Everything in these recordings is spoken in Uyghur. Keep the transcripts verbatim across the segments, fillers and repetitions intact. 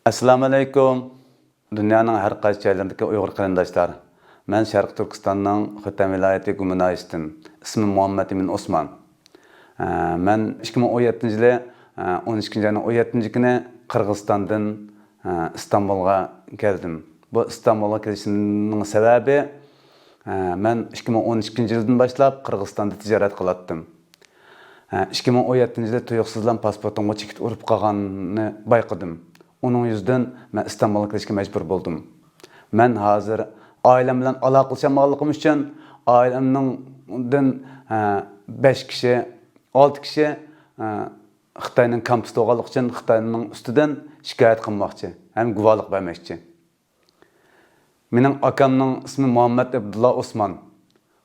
ئەسسالامۇئەلەيكۇم. دۇنيانىڭ ھەر قايسى جايلىرىدىكى ئۇيغۇر قېرىنداشلار. مەن شەرقىي تۈركىستاننىڭ خوتەن ۋىلايىتى گۇمە ناھىيەسىدىن. ئىسمىم مۇھەممەتئىمىن ئوسمان. ئە، مەن ئىككى مىڭ ئون يەتتىنچى يىلى، ئە، ئون ئىككىنچى ئاينىڭ ئون يەتتىنچى كۈنى قىرغىزىستاندىن، ئە، ئىستانبۇلغا كەلدىم. بۇ ئىستانبۇلغا كېلىشىمنىڭ سەۋەبى، ئە، مەن ئىككى مىڭ ئون ئىككىنچى يىلدىن باشلاپ قىرغىزىستاندا تىجارەت قىلاتتىم. ئىككى مىڭ ئون يەتتىنچى يىلى تۇيۇقسىزلا پاسپورتۇمغا چېكىت ئۇرۇپ قالغاننى بايقىدىم. ئۇنىڭ يۈزىدىن مەن ئىستانبۇلغا كېلىشكە مەجبۇر بولدۇم. مەن ھازىر ئائىلەم بىلەن ئالاقىلىشالمىغانلىقىم ئۈچۈن، ئائىلەمنىڭدىن، ھە، بەش كىشى، ئالتە كىشى، ھە، خىتاينىڭ كامپۇسىدا بولغانلىقى ئۈچۈن خىتاينىڭ ئۈستىدىن شىكايەت قىلماقچى ھەم گۇۋاھلىق بەرمەكچى. مېنىڭ ئاكامنىڭ ئىسمى مۇھەممەد ئابدۇللا ئوسمان.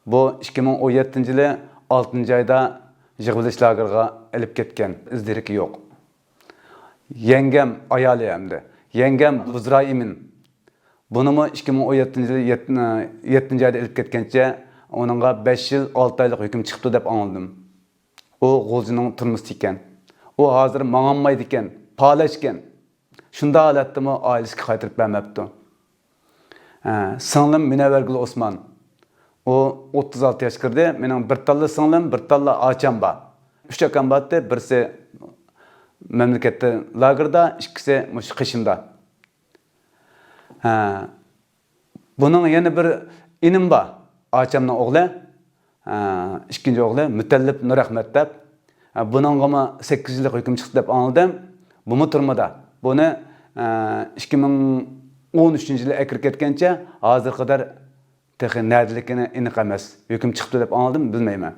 بۇ ئىككى مىڭ ئون يەتتىنچى يىلى ئالتىنچى ئايدا يىغىۋېلىش لاگېرىغا ئېلىپ كەتكەن، ئىز دېرىكى يوق. يەڭگەم ئايالى ئەمدى. يەڭگەم بۇزراي ئىمىن. بۇنىمۇ ئىككى مىڭ ئون يەتتىنچى يىلى يەت-، يەتتىنچى ئايدا ئېلىپ كەتكەنچە، ئۇنىڭغا بەش يىل ئالتە ئايلىق ھۆكۈم چىقىپتۇ دەپ ئاڭلىدىم. ئۇ غۇلجىنىڭ تۈرمىسىدە ئىكەن. ئۇ ھازىر ماڭالمايدىكەن، پالەچكەن. شۇنداق ھالەتتىمۇ ئائىلىسىگە قايتۇرۇپ بەرمەپتۇ. ھە، سىڭلىم مۇنەۋۋەرگۈل ئوسمان. ئۇ ئوتتۇز ئالتە ياشقا كىردى. مېنىڭ بىر تاللا سىڭلىم، بىر تاللا ئاچام بار. ئۈچ ئاكام بارتتى، بىرسى مەملىكەتتە لاگېردا، ئىككىسى مۇشۇ قېشىمدا. ھە، بۇنىڭ يەنە بىر ئىنىم بار، ئاچامنىڭ ئوغلى. ئىككىنچى ئوغلى مۇتەللىپ نۇرئەخمەت دەپ. بۇنىڭغىمۇ سەككىز يىللىق ھۆكۈم چىقتى دەپ ئاڭلىدىم. بۇمۇ تۈرمىدە. بۇنى ئىككى مىڭ ئون ئۈچىنچى يىلى ئەكىرىپ كەتكەنچە ھازىرغا قەدەر تېخى نەدىلىكىنى ئېنىق ئەمەس. ھۆكۈم چىقتى دەپ ئاڭلىدىم، بىلمەيمەن.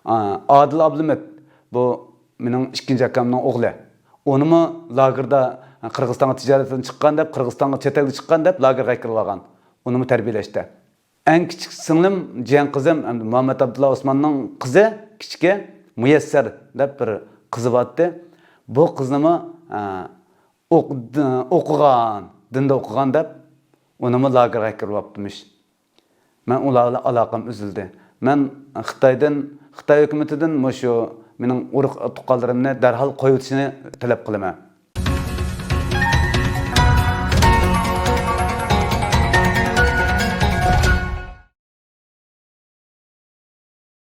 ئادىل ئابلىمىت، بۇ مېنىڭ ئىككىنچى ئاكامنىڭ ئوغلى. ئۇنىمۇ لاگېردا قىرغىزىستانغا تىجارەتتىن چىققان دەپ، قىرغىزىستانغا چەت ئەلگە چىققان دەپ لاگېرغا ئەكىرىۋالغان. ئۇنىمۇ تەربىيەلەشتە. ئەڭ كىچىك سىڭلىم، جىيەن قىزىم، ئەمدى مۇھەممەد ئابدۇللا ئوسماننىڭ قىزى، كىچىكى مۇيەسسەر دەپ بىر قىزى بارتتى. بۇ قىزنىمۇ، ئە، ئوق-، ئوقۇغان، دىندا ئوقۇغان دەپ، ئۇنىمۇ لاگېرغا ئەكىرىۋاپتىمىش. مەن ئۇلار بىلەن ئالاقەم ئۈزۈلدى. مەن خىتايدىن، خىتاي ھۆكۈمىتىدىن مۇشۇ مېنىڭ ئۇرۇق تۇغقانلىرىمنى دەرھال قويۇۋېتىشىنى تەلەپ قىلىمەن.